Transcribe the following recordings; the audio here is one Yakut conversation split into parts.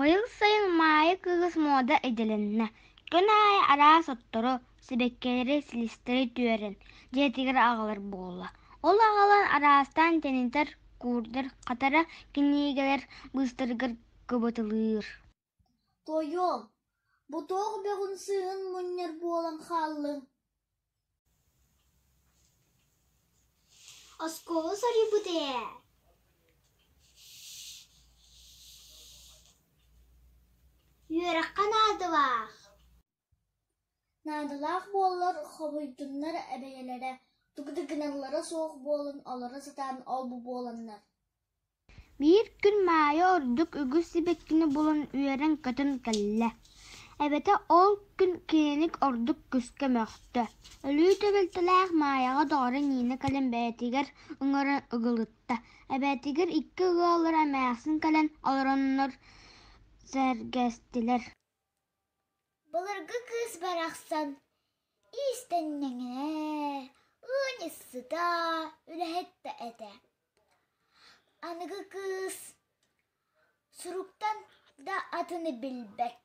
Быйыл сайын Маайа кыыс муода идэлэннэ, күн аайы араас оттору, сибэккилэри, силистэри түөрэн, дьиэтигэр аҕалар буолла. Ол аҕалан араастаан тэнитэр, куурдар, хатара кинигэлэр быыстарыгар кыбытылыыр. Тоойуом, бу туох бөҕүн-сыыһын мунньар буолан хааллыҥ? Оскуола соруйбут ээ Үөрэххэ наадалаах Наадалаах буоллар хомуйдуннар эбэйэлэрэ, тугу да гыналлара суох буолан олоро сатаан ол-бу буоланнар Биир күн Маайа ордук үгүс сибэккини булан үөрэн-көтөн кэллэ. Эбэтэ ол күн кинини ордук күүскэ мөхтө. Өлүү түбэлтэлээх Маайаҕа доҕоро Нина кэлэн бэйэтигэр ыҥыран ыгылытта. Эбээтигэр икки ыаллара эмээхсин кэлэн олороннор сэргэстилэр. Былыргы кыыс барахсан иистэнньэҥэ, ыанньыксыта, үлэһит да этэ. Аныгы кыыс суруктан да атыны билбэт.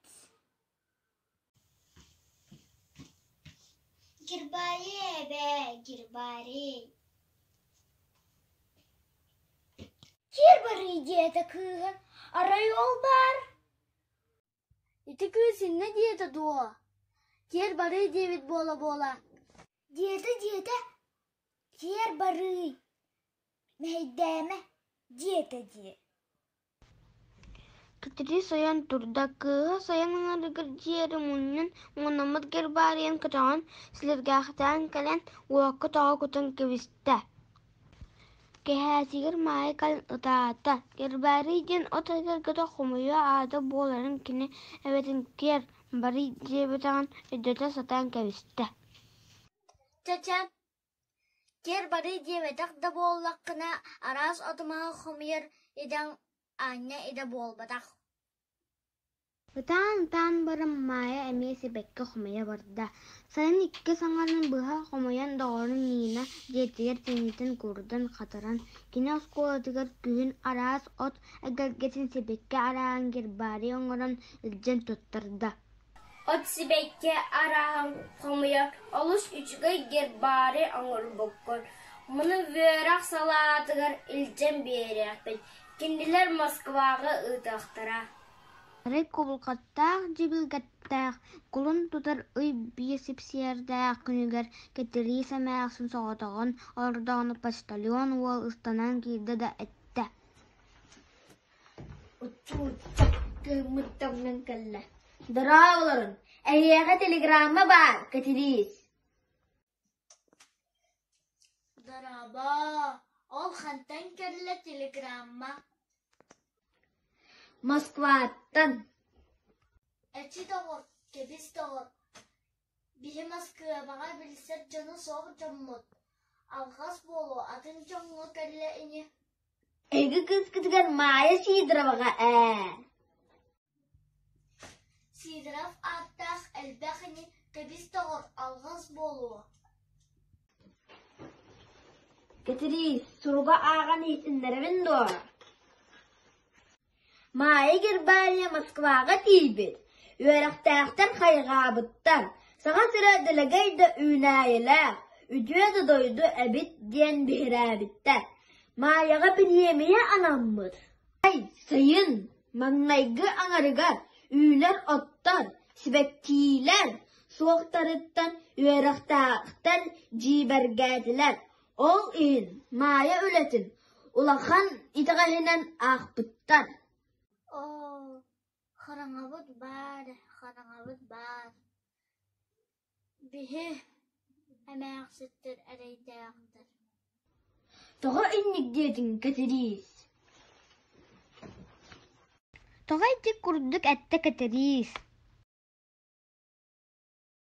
Гербарий эбээ, гербарий Киэр барыы диэтэ кыыһын, арай ол баар Ити кыыс иннэ диэтэ дуо? Киэр барыы диэбит буола-буола Диэтэ диэтэ, киэр барыый, мэһэйдээмэ диэтэ дии Кэтири сойон турда, кыыһа сойон ыҥырыгар диэри мунньан, муҥнаммыт гербарийын көтөҕөн, силиргээхтээн кэлэн, уокка тоҕо кутан кэбистэ. Кэһээтигэр Маайа кэлэн ытаата, Гербарий диэн от эгэлгэтэ хомуйуо аата буоларын кини эбэтин киэр барый диэбэтэҕин өйдөтө сатаан кэбистэ Чэ-чэ, киэр барый диэбэтэх да буоллаххына, араас оту-маһы хомуйар идэҥ аанньа идэ буолбатах Ытаан-ытаан баран Маайа эмиэ сибэкки хомуйа барда, сайын икки саҥарын быһа хомуйан доҕорун Нина дьиэтигэр тэнитэн куурдан хатаран, кини оскуолатыгар күһүн араас от эгэлгэтин сибэкки арааһын гербарий оҥорон илдьэн туттарда. От сибэкки арааһын хомуйар олус үчүгэй гербарий оҥорбуккун, муну үөрэх салаатыгар илдьэн биэриэхпит, кинилэр Москваҕа ыытыахтара Арай кубулҕаттаах дьибилгэттээх, кулун тутар ый биир сипсиэрдээх күнүгэр Кэтириис эмээхсин соҕотоҕун олордоҕуна почтальон уол ыстанан киирдэ да эттэ: Учуутал кыыммыт таҥнан кэллэ: «Дорооболорун, эһиэхэ телеграмма баар, Кэтириис» Дорообо, ол хантан кэллэ телеграмма? Москваттан Эчи доҕор, кэбис доҕор, биһи Москваҕа билсэр дьоно суох дьоммут, алҕас буолуо атын дьоҥҥо кэллэ ини Эһиги кыыскытыгар Маайа Сидороваҕа ээ Сидоров ааттаах элбэх ини, кэбис доҕор, алҕас буолуо Кэтириис, суруга ааҕан иһитиннэрэбин дуо? Маайа Гербария Москваҕа тиийбит, үөрэхтээхтэр хайҕаабыттар, Саха сирэ дэлэгэй да үүнээйилээх, үтүө да дойду эбит диэн биһирээбиттэр. Маайаҕа бириэмийэ анаммыт. Ай, сайын маҥнайгы аҥарыгар үүнэр оттор, сибэккиилэр суохтарыттан үөрэхтээхтэр дьиибэргээтилэр. Ол иһин Маайа үлэтин улахан итэҕэһинэн аахпыттар. Оо, хараҥабыт баар, хараҥабыт баар Биһи эмээхситтэр эрэйдээхтэр Тоҕо инник диэтиҥ, Кэтириис? Тоҕо ити курдук эттэ Кэтириис?